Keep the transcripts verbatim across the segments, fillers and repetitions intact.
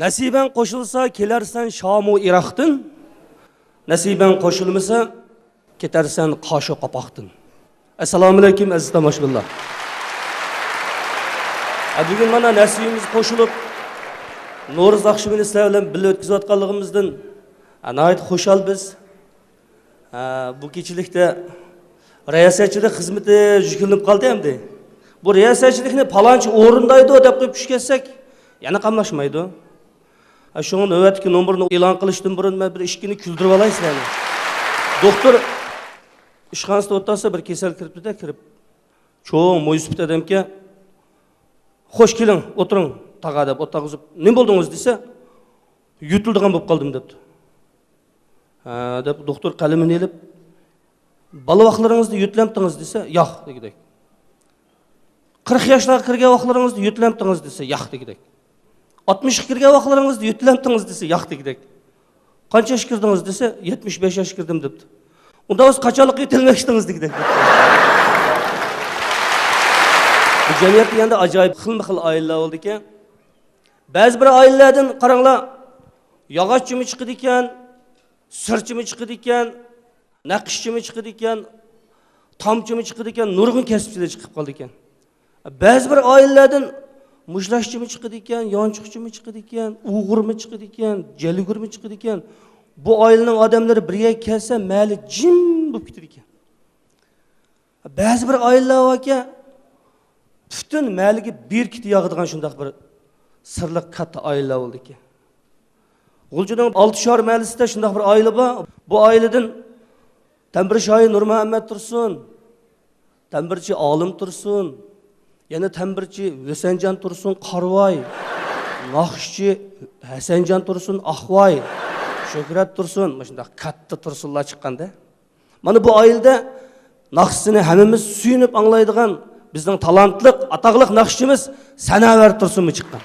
نەسىبەڭ قوشۇلسا، كېلەرسەن شامۇ ئىراقتىن. نەسىبەڭ قوشۇلمىسا، كېتەرسەن قاشۇ قاپاقتىن. ئەسسالامۇئەلەيكۇم، ئەزىز تاماشىبىنلار. ھە، بۈگۈن مانا نەسىبىمىز قوشۇلۇپ، نورۇز ئاخشىمىنى سىلەر بىلەن بىللە ئۆتكۈزۈۋاتقانلىقىمىزدىن، ھە، ناھايىتى خۇشال بىز. ھە، بۇ كېچىلىكتە رىياسەتچىلىك خىزمىتى يۈكلىنىپ قالدى ئەمدى. بۇ رىياسەتچىلىكنى پالانچى ئورۇندايدۇ دەپ قويۇپ چۈشۈپ كەتسەك، يەنە قاملاشمايدۇ. ھە، شۇڭا نۆۋەتتىكى نومۇرنى ئېلان قىلىشتىن بۇرۇن مەن بىر ئىككىنى كۈلدۈرۈپ ئالاي سىلەرنى. دوختۇر ئىشخانىسىدا ئولتۇرسا، بىر كېسەل كىرىپتۇ-دە، كىرىپ، چوڭ مويسىپىت ئادەمكەن. «خوش، كېلىڭ، ئولتۇرۇڭ، تاغا» دەپ ئولتۇرغۇزۇپ، «نېمە بولدىڭىز؟» دېسە، «يۆتىلىدىغان بولۇپ قالدىم» دەپتۇ. «ھە» دەپ، دوختۇر قەلىمىنى ئېلىپ، «بالا ۋاقىتلىرىڭىزدا يۆتىلەمتىڭىز؟» دېسە، «ياق» دېگۈدەك. «قىرىق ياشلارغا كىرگەن ۋاقىتلىرىڭىزدا يۆتىلەمتىڭىز؟» دېسە، «ياق» دېگۈدەك. «ئاتمىشقا كىرگەن ۋاقىتلىرىڭىزدا يۆتىلەمتىڭىز؟» دېسە، «ياق» دېگۈدەك. «قانچە ياشقا كىردىڭىز؟» دېسە، «يەتمىش بەش ياشقا كىردىم» دەپتۇ. «ئۇنداق بولسا قاچانلىق يۆتەلمەكچىدىڭىز؟» دېگۈدەك. بۇ جەمئىيەتتە يەنە ئاجايىپ خىلمۇ خىل ئائىلىلەر بولىدىكەن. بەزى بىر ئائىلىلەردىن قاراڭلار، ياغاچچىمۇ چىقىدىكەن، سىرچىمۇ چىقىدىكەن، نەقىشچىمۇ چىقىدىكەن، تامچىمۇ چىقىدىكەن، نۇرغۇن كەسىپچىلەر چىقىپ قالىدىكەن. بەزى بىر ئائىلىلەردىن مۇشتلاشچىمۇ چىقىدىكەن، يانچۇقچىمۇ چىقىدىكەن، ئۇيغۇرمۇ چىقىدىكەن، جەلگۈرمۇ چىقىدىكەن. بۇ ئائىلىنىڭ ئادەملىرى بىر يەرگە كەلسە، مەھەللە جىم بولۇپ كېتىدىكەن. بەزى بىر ئائىلىلەر باركەن، پۈتۈن مەھەللىگە بىر كېتى ياغىدىغان شۇنداق بىر سىرلىق كاتتا ئائىلىلەر بولىدىكەن. غۇلجىنىڭ ئالتە شوئار مەھەللىسىدە شۇنداق بىر ئائىلە بار. بۇ ئائىلىدىن تەمبۇر شاھى نۇرمۇھەممەت تۇرسۇن، تەمبۇرچى ئالىم تۇرسۇن، يەنە تەمبۇرچى ھۈسەنجان تۇرسۇن قارىۋاي، ناخشىچى ھەسەنجان تۇرسۇن ئاقۋاي، شۆھرەت تۇرسۇن، مۇشۇنداق كاتتا تۇرسۇنلار چىققاندا. مانا بۇ ئائىلىدە ناخشىسىنى ھەممىمىز سۆيۈنۈپ ئاڭلايدىغان بىزنىڭ تالانتلىق، ئاتاقلىق ناخشىچىمىز سەنەۋەر تۇرسۇنمۇ چىققان.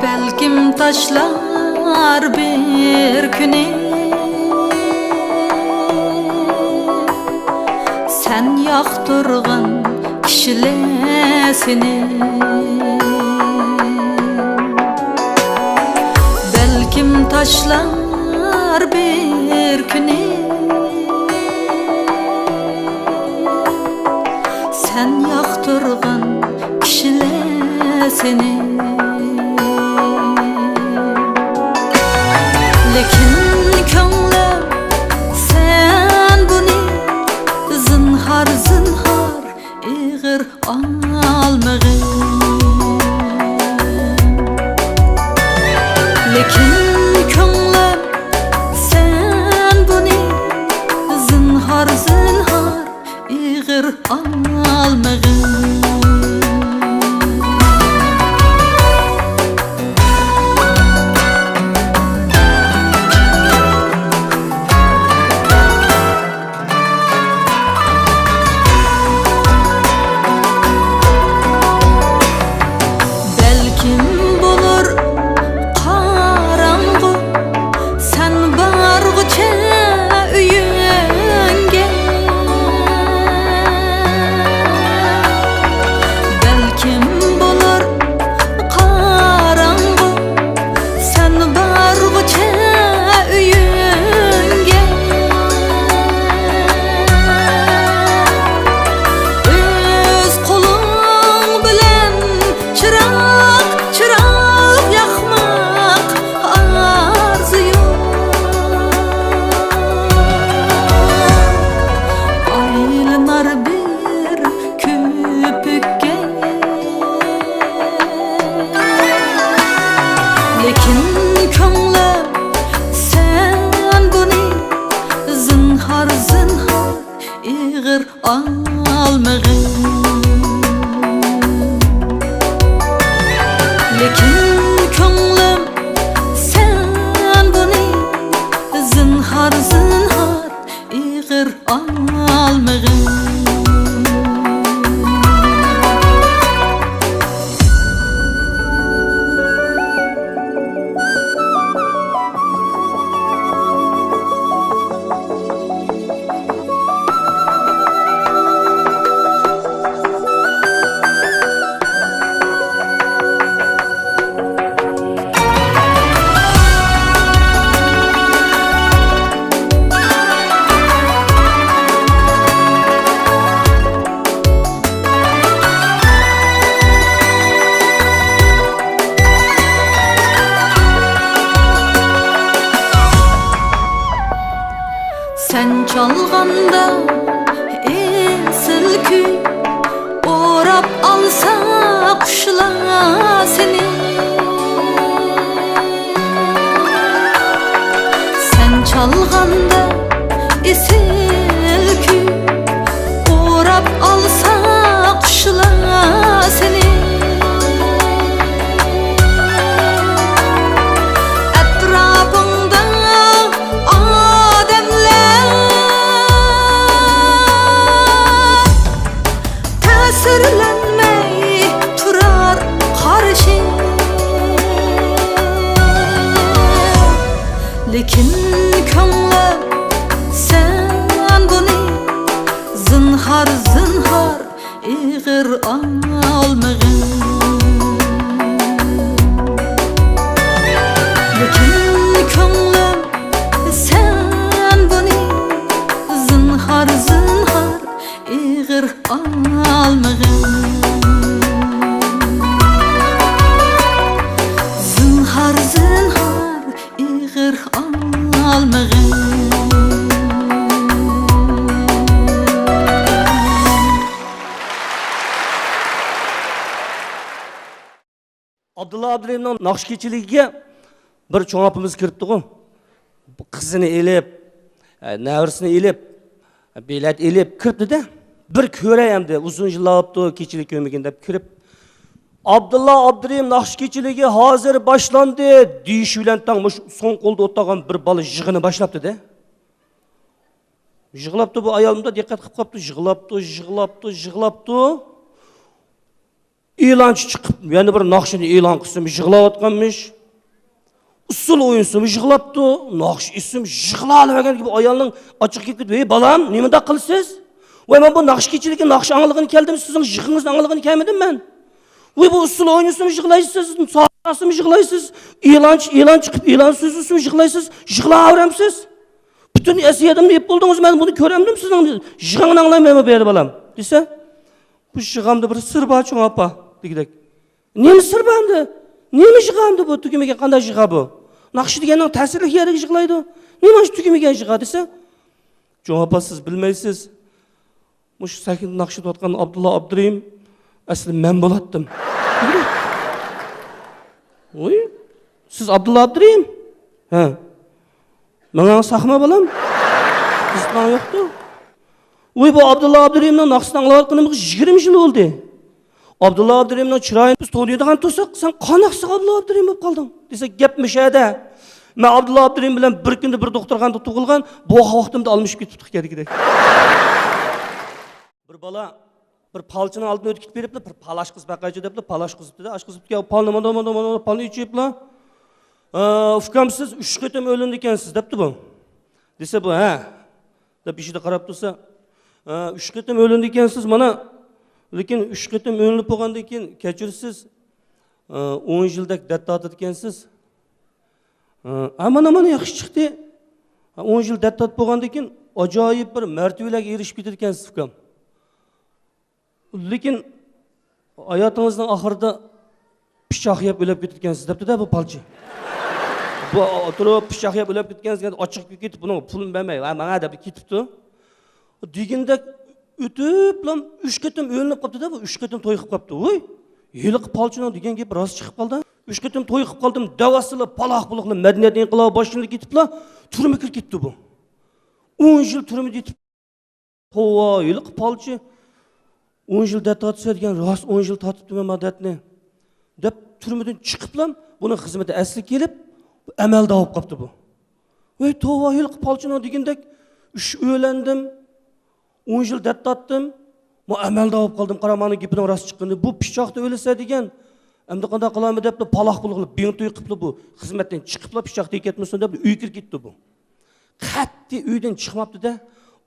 بەلكىم تاشلار بىر كۈنى سەن ياقتۇرغان كىشىلەر سېنى. بەلكىم تاشلار بىر كۈنى سەن ياقتۇرغان كىشىلەر سېنى. لېكىن كۆڭلۈم، سەن بۇنى زىنھار، زىنھار ئېغىر ئالمىغىن. لېكىن كۆڭلۈم، سەن بۇنى زىنھار، زىنھار ئېغىر ئالمىغىن. بەلكىم بولۇر قاراڭغۇ سەن بارغۇچە ئۆيۈڭگە. بەلكىم بولۇر قاراڭغۇ سەن بارغۇچە ئۆيۈڭگە. ئۆز قولۇڭ بىلەن چىراغ، چىراغ ياقماق ئارزۇيۇم. ئايلىنار بىر كۆپۈككە. لېكىن كۆڭلۈم، سەن بۇ ئالمىغىن. لېكىن كۆڭلۈم، سەن بۇنى زىنھار، زىنھار ئېغىر ئالمىغىن. سەن چالغاندا ئېسىل كۈي، ئوراپ ئالسا قۇشلار سېنى. سەن چالغاندا ئېسىل كۈي، ئوراپ ئالسا قۇشلار سېنى. ئەتراپىڭدا ئادەملەر تەسىرلەنمەي تۇرار قارشى. لېكىن كۆڭلۈم، سەن بۇنى زىنھار، زىنھار ئېغىر ئالمىغىن. لېكىن كۆڭلۈم، سەن بۇنى زىنھار، زىنھار ئېغىر ئالمىغىن. زىنھار، زىنھار ئېغىر ئالمىغىن. ئابدۇللا ئابدۇرېھىمنىڭ ناخشا كېچىلىكىگە بىر چوڭ ئاپىمىز كىرىپتىغۇ. قىزىنى ئېلىپ، نەۋرىسىنى ئېلىپ، بېلەت ئېلىپ كىرىپتۇ-دە. بىر كۆرەي ئەمدى، ئۇزۇن يىللاپتۇ كېچىلىك كۆرمىگىن دەپ كىرىپ، ئابدۇللا ئابدۇرېھىم ناخشا كېچىلىكى ھازىر باشلاندى دېيىشى بىلەن تەڭ مۇشۇ سوڭ قولدا ئولتۇرغان بىر بالا يىغىنى باشلاپتۇ-دە. يىغلاپتۇ بۇ ئايال، مۇنداق دىققەت قىلىپ قاپتۇ، يىغلاپتۇ، يىغلاپتۇ، يىغلاپتۇ. ئېلانچى چىقىپ، يەنە بىر ناخشىنى ئېلان قىلسىمۇ يىغلاۋاتقانمىش. ئۇسسۇل ئوينىسىمۇ يىغلاپتۇ، ناخشا ئېيتسىمۇ يىغلاۋەرگەن گېپى ئايالنىڭ ئاچچىقى كېلىپ كېتىپ، «ھەي بالام، نېمانداق قىلىسىز؟ ۋاي، مەن بۇ ناخشا كېچىلىكى ناخشا ئاڭلىغىلى كەلدىم، سىزنىڭ يىغىڭىزنى ئاڭلىغىلى كەلمىدىم مەن. ۋاي، بۇ ئۇسسۇل ئوينىسىمۇ يىغلايسىز، ساقلىسىمۇ يىغلايسىز، ئېلان، ئېلان چىقىپ ئېلان سۆزلىسىمۇ يىغلايسىز، يىغلاۋەرەمسىز؟ پۈتۈن ئەسىيەتىمنى يەپ بولدىڭىز، مەن بۇنى كۆرەمدىم سىزنىڭ يىغىڭىزنى ئاڭلايمەن بۇ يەردە بالام» دېسە، بۇ يىغامدا بىر سىر بار چوڭ ئاپا دېگۈدەك. نېمە سىر بار ئەمدى؟ نېمە يىغا ئەمدى بۇ؟ تۈگىمىگەن قانداق يىغا بۇ؟ ناخشا دېگەننىڭ تەسىرلىك يېرىگە يىغلايدۇ. نېمە شۇ تۈگىمىگەن يىغا دېسە، چوڭ ئاپا سىز بىلمەيسىز. مۇشۇ سەھنىدە ناخشا ئېيتىۋاتقان ئابدۇللا ئابدۇرېھىم ئەسلى مەن بولاتتىم. ۋوي، سىز ئابدۇللا ئابدۇرېھىم؟ ھە. ماڭا ساقما بالام. قىزىققان يوقتۇ. ۋوي، بۇ ئابدۇللا ئابدۇرېھىمنىڭ ناخشىسىنى ئاڭلاۋاتقىنىمغا يىگىرمە يىل بولدى. ئابدۇللا ئابدۇرېھىمنىڭ چىرايىنى بىز تونۇيدىغان تۇرساق، سەن قانداقسىغا ئابدۇللا ئابدۇرېھىم بولۇپ قالدىڭ دېسە، گەپ مۇشۇ يەردە. مەن ئابدۇللا ئابدۇرېھىم بىلەن بىر كۈندە بىر دوختۇرخانىدا تۇغۇلغان، بوۋاق ۋاقتىمدا ئالمىشىپ كېتىپتۇق كەدىكىدەك. بىر بالا بىر پالچىنىڭ ئالدىدىن ئۆتۈپ كېتىپ بېرىپلا، بىر پال ئاشقۇزۇپ باقايچۇ دەپلا، پال ئاشقۇزۇپتۇ-دە، ئاشقۇزۇپتىكەن، پالنى مانا، مانا، مانا، پالنى ئېچىپلا، «ئە، ئۇكام، سىز ئۈچ قېتىم ئۆيلىنىدىكەنسىز» دەپتۇ بۇ. دېسە بۇ، «ھە» دەپ بېشىدا قاراپ تۇرسا، «ئە، ئۈچ قېتىم ئۆيلىنىدىكەنسىز، مانا، لېكىن ئۈچ قېتىم ئۆيلىنىپ بولغاندىن كېيىن، كەچۈرىسىز، ئە، ئون يىلدەك دەرد تارتىدىكەنسىز.» ھە، مانا، مانا ياخشى چىقتى. ھە، ئون يىل دەرد تارتىپ بولغاندىن كېيىن ئاجايىپ بىر مەرتىۋىلەرگە ئېرىشىپ كېتىدىكەنسىز، ئۇكام. لېكىن ھاياتىڭىزنىڭ ئاخىرىدا پىچاق يەپ ئۆلۈپ كېتىدىكەنسىز، دەپتۇ-دە بۇ پالچى. بۇ ئولتۇرۇپ پىچاق يەپ ئۆلۈپ كېتىدىكەنسىز دېگەندە، ئاچچىقى كېلىپ كېتىپ، بۇنىڭغا پۇلنى بەرمەي، ۋە ماڭا دەپ كېتىپتۇ. دېگىنىدەك ئۆتۈپلا ئۈچ قېتىم ئۆلۈنۈپ قاپتۇ-دە، بۇ ئۈچ قېتىم توي قىلىپ قاپتۇ. ۋوي، ھېلىقى پالچىنىڭ دېگەن گېپى راست چىقىپ قالدى. ئۈچ قېتىم توي قىلىپ قالدىم دەۋاتسىلا، پالاق بولۇقلا مەدەنىيەت ئىنقىلابى باشلىنىپ كېتىپلا، تۈرمىگە كىرىپ كېتىپتۇ بۇ. ئون يىل تۈرمىدە يېتىپ، توۋا، ھېلىقى پالچى ئون يىل دەت تارتىسەن دېگەن، راست ئون يىل تارتىپتىمەن ما دەتنى، دەپ تۈرمىدىن چىقىپلا بۇنىڭ خىزمىتى ئەسلىگە كېلىپ، ئەمەلدار بولۇپ قاپتۇ بۇ. ۋەي توۋا، ھېلىقى پالچىنىڭ دېگىنىدەك ئۈچ ئۆيلەندىم، ئون يىل دەت تارتتىم، ما ئەمەلدار بولۇپ قالدىم، قارا مانا گېپىنىڭ راست چىققىنى. بۇ پىچاقتا ئۆلسە دېگەن، ئەمدى قانداق قىلارمەن دەپلا پالاق پۇل قىلىپ بىڭتۇي قىپلا بۇ خىزمەتتىن چىقىپلا پىچاق تېگىپ كەتمىسۇن دەپ ئۆيگە كىرىپ كېتىپتۇ بۇ. قەتئىي ئۆيدىن چىقماپتۇ-دە.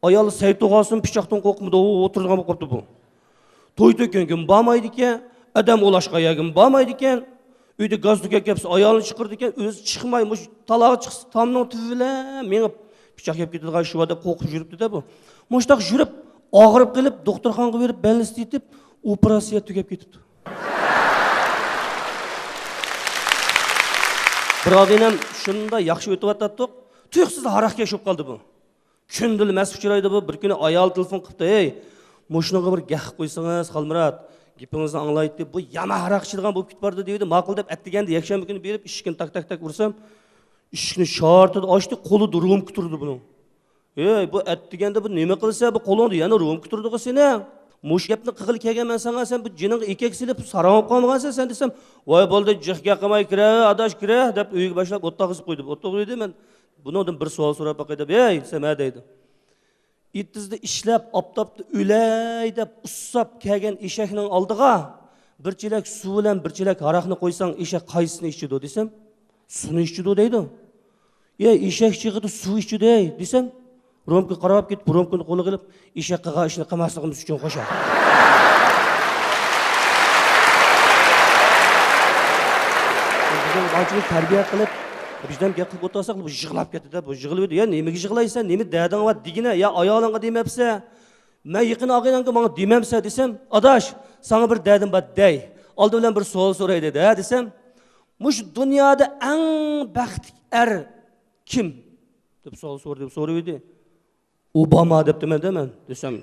ئايالى سەي تۇغاسىمۇ پىچاقتىن قورقمىدى، ئولتۇرىدىغان بولۇپ قاپتۇ بۇ. توي تۆكۈنگىمۇ بارمايدىكەن، ئادەم ئۇلاشقان يەرگىمۇ بارمايدىكەن. ئۆيدە گاز تۈگەپ كەپسە ئايالىنى چىقىرىدىكەن، ئۆزى چىقماي مۇشۇ تالاغا چىقسا تامنىڭ تۈۋى بىلەن مېڭىپ پىچاق يەپ كېتىدىغان شۇ دەپ قورقۇپ يۈرۈپتۇ-دە بۇ. مۇشۇنداق يۈرۈپ ئاغرىپ قېلىپ دوختۇرخانىغا بېرىپ بەلنىستە يېتىپ ئوپېراتسىيە تۈگەپ كېتىپتۇ. بىر ئاغىنەم شۇنداق ياخشى ئۆتۈۋاتاتتۇق، تۇيۇقسىز ھاراقكەش بولۇپ قالدى بۇ. كۈندىلا مەست ئۇچرايدۇ بۇ. بىر كۈنى ئايالى تېلېفون قىپتۇ، ھەي، مۇشۇنىڭغا بىر گەپ قىلىپ قويسىڭىز، خالمۇرات، گېپىڭىزنى ئاڭلايتتى، بۇ يامان ھاراق ئىچىدىغان بولۇپ كېتىپ بارىدۇ دېيىۋىدى. ماقۇل دەپ ئەتىگەندە يەكشەنبە كۈنى بېرىپ ئىشىكىنى تاك تاك تاك ئۇرسام، ئىشىكنى شارتىدە ئاچتى، قولىدا رومكا تۇرىدۇ بۇنىڭ. ھەي، بۇ ئەتىگەندە بۇ نېمە قىلسا، بۇ قولۇڭدا يەنە رومكا تۇرىدىغۇ سېنىڭ. مۇشۇ گەپنى قىلغىلى كەلگەنمەن ساڭا، سەن بۇ جېنىڭغا ئېكەك سېلىپ ساراڭ بولۇپ قالمىغانسەن سەن دېسەم، ۋاي بولدى، جىق گەپ قىلماي كىرە، ئاداش كىرە دەپ ئۆيگە باشلاپ ئولتۇرغۇزۇپ قويدى. ئولتۇرغۇزدى، مەن بۇنىڭدىن بىر سوئال سوراپ باقاي دەپ، ھەي دېسەم، ھە دەيدۇ. ئېتىزدا ئىشلەپ، ئاپتاپتا ئۆلەي دەپ ئۇسساپ كەلگەن ئېشەكنىڭ ئالدىغا بىر چېلەك سۇ بىلەن بىر چېلەك ھاراقنى قويساڭ، ئېشەك قايسىسىنى ئىچىدۇ دېسەم، سۇنى ئىچىدۇ دەيدۇ. يە ئېشەك چېغىدا سۇ ئىچىدۇ ھەي دېسەم، رومكىغا قاراپ كېتىپ، رومكىنى قولىغا ئېلىپ، ئېشەك قىلغان ئىشنى قىلماسلىقىمىز ئۈچۈن قوشار. بىزنى ئانچىلىك تەربىيە قىلىپ، بىردەم گەپ قىلىپ ئولتۇرساق، بۇ يىغلاپ كەتتى-دە، بۇ يىغلىۋىدى. يا نېمىگە يىغلايسەن، نېمە دەردىڭ بار دېگىنە، يا ئايالىڭغا دېمەپسە، مەن يېقىن ئاغىنەڭگە ماڭا دېمەمسە دېسەم، ئاداش، ساڭا بىر دەردىم بار دەي. ئالدى بىلەن بىر سوئال سوراي دېدى، ھە دېسەم، مۇشۇ دۇنيادا ئەڭ بەختلىك ئەر كىم؟ دەپ سوئال سورىدى، سورىۋىدى. ئوباما دەپتىمەن-دە مەن دېسەم،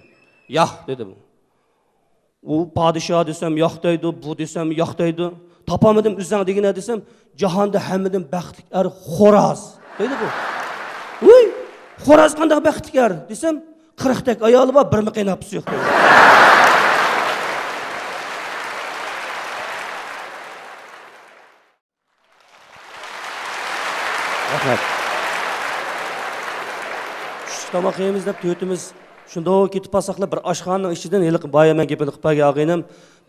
ياق دېدى بۇ. ئۇ پادىشاھ دېسەم ياق دەيدۇ، بۇ دېسەم ياق دەيدۇ. تاپالمىدىم، ئۆزۈڭ دېگىنە دېسەم، جاھاندا ھەممىدىن بەختلىك ئەر خوراز دەيدۇ بۇ. ۋۇي، خوراز قانداق بەختلىك ئەر دېسەم، قىرىقتەك ئايالى بار، بىرمۇ قېيىنئاپىسى يوق دەيدۇ. رەھمەت. چۈشلۈك تاماق يەيمىز دەپ تۆتىمىز شۇنداق كېتىپ قالساقلا، بىر ئاشخانىنىڭ ئىچىدىن ھېلىقى بايا مەن گېپىنى قىلىپ بەرگەن ئاغىنەم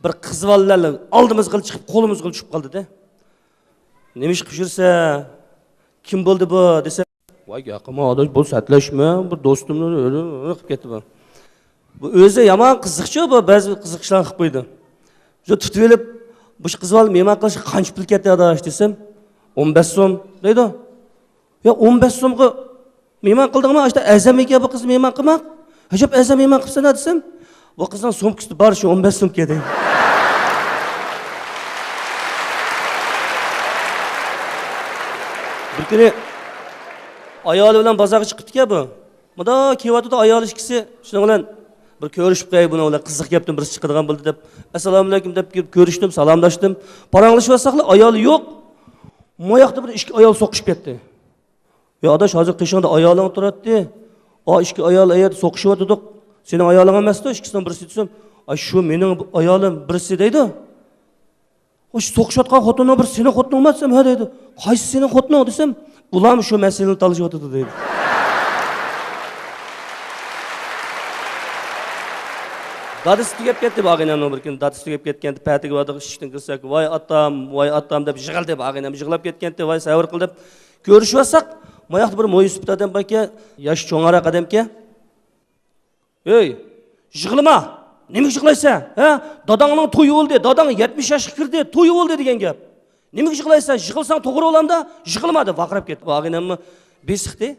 بىر قىز بالىلارنى ئالدىمىزغىلا چىقىپ، قولىمىزغىلا چۈشۈپ قالدى-دە. نېمە ئىش قىلىپ يۈرسە، كىم بولدى بۇ دېسە، ۋاي ياقىما ئاداش، بۇ سەتلەشمە، بىر دوستۇمنى قىلىپ كەتتى بۇ. بۇ ئۆزى يامان قىزىقچۇ، بۇ بەزى قىزىق ئىشلارنى قىلىپ قويىدۇ. شۇ تۇتۇۋېلىپ، مۇشۇ قىز بالا مېھمان قىلىشقا قانچە پۇل كەتتى ئاداش دېسەم، ئون بەش سوم دەيدۇ. يا ئون بەش سومغا مېھمان قىلدىڭمۇ؟ ئاشتا ئەرزانمىكەن بۇ قىزنى مېھمان قىلماق. ئەجەب ئەرزان مېھمان قىپسەن-ھە دېسەم، بۇ قىزنىڭ سومكىسىدا بار شۇ ئون بەش سومكەن دەيدۇ. بىر كۈنى ئايالى بىلەن بازارغا چىقىپتىكەن بۇ. مۇنداق كېلىۋاتىدۇ ئايال ئىككىسى، شۇنىڭ بىلەن بىر كۆرۈشۈپ قوياي، بۇنىڭ بىلەن قىزىق گەپتىن بىرسى چىقىدىغان بولدى دەپ، ئەسسالامۇئەلەيكۇم دەپ كىرىپ كۆرۈشتۈم، سالاملاشتىم. پاراڭلىشىۋاتساقلا ئايالى يوق. ماياقتا بىر ئىككى ئايال سوقۇشۇپ كەتتى. يا ئاداش، ھازىر قېشىڭدا ئايالىڭ تۇراتتى. ئا ئىككى ئايال ئەيەردە سوقۇشۇۋاتىدۇق. سېنىڭ ئايالىڭ ئەمەستۇ ئىككىسىنىڭ بىرسى دېسەم، ئا شۇ مېنىڭ ئايالىم بىرسى دەيدۇ. ئۇ سوقۇشۇۋاتقان خوتۇننىڭ بىرى سېنىڭ خوتۇنۇڭما دېسەم، ھە دەيدۇ. قايسى سېنىڭ خوتۇنۇڭ دېسەم، ئۇلارمۇ شۇ مەسىلىنى تالىشىۋاتىدۇ دەيدۇ. دادىسى تۈگەپ كەتتى بۇ ئاغىنەمنىڭ بىر كۈنى. دادىسى تۈگەپ كەتكەنتى، پەتىگە باردۇق، ئىشىكتىن كىرسەك، ۋاي ئاتام، ۋاي ئاتام دەپ يىغلىدى بۇ ئاغىنەم. يىغلاپ كەتكەنتى، ۋاي سەۋر قىل دەپ كۆرۈشۈۋاتساق، ماياقتا بىر مويسىپىت ئادەم باركەن، ياش چوڭراق ئادەمكەن. ھەي، يىغلىما! نېمىگە يىغلايسەن؟ ھە؟ داداڭنىڭ تويى بولدى، داداڭ يەتمىش ياشقا كىردى، تويى بولدى دېگەن گەپ. نېمىگە يىغلايسەن؟ يىغلىساڭ توغرا بولامدا؟ يىغلىما دەپ ۋارقىراپ كەتتى. بۇ ئاغىنەممۇ بېسىقتى.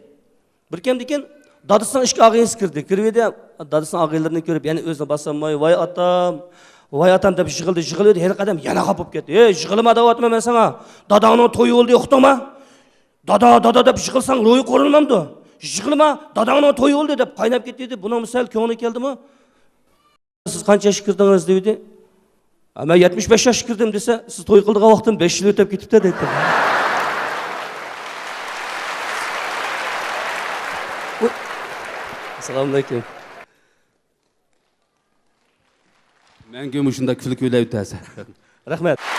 بىر كەمدىكىن دادىسىنىڭ ئىككى ئاغىنىسى كىردى. كىرىۋىدى، دادىسىنىڭ ئاغىنىلىرىنى كۆرۈپ يەنە ئۆزىنى باسالماي، ۋاي ئاتام، ۋاي ئاتام دەپ يىغلىدى، يىغلىدى. ھېلىقى ئادەم يەنە خاپا بولۇپ كەتتى. ھەي، يىغلىما دەۋاتىمەن مەن ساڭا. داداڭنىڭ تويى بولدى، ئۇقتۇڭما؟ دادا، دادا دەپ يىغلىساڭ روھى قورۇلمامدۇ؟ يىغلىما، داداڭنىڭ تويى بولدى دەپ قايناپ كېتىۋىدى. بۇنىڭمۇ سەل كۆڭلى كەلدىمۇ؟ سىز قانچە ياشقا كىردىڭىز دېۋىدى. ھە، مەن يەتمىش بەش ياشقا كىردىم دېسە، سىز توي قىلىدىغان ۋاقتىم بەش يىل ئۆتۈپ كېتىپتۇ دەيتتى. ئۇ، ئەسسالامۇئەلەيكۇم. مەڭگۈ مۇشۇنداق كۈلكە بىلەن ئۆتەسەن. رەھمەت.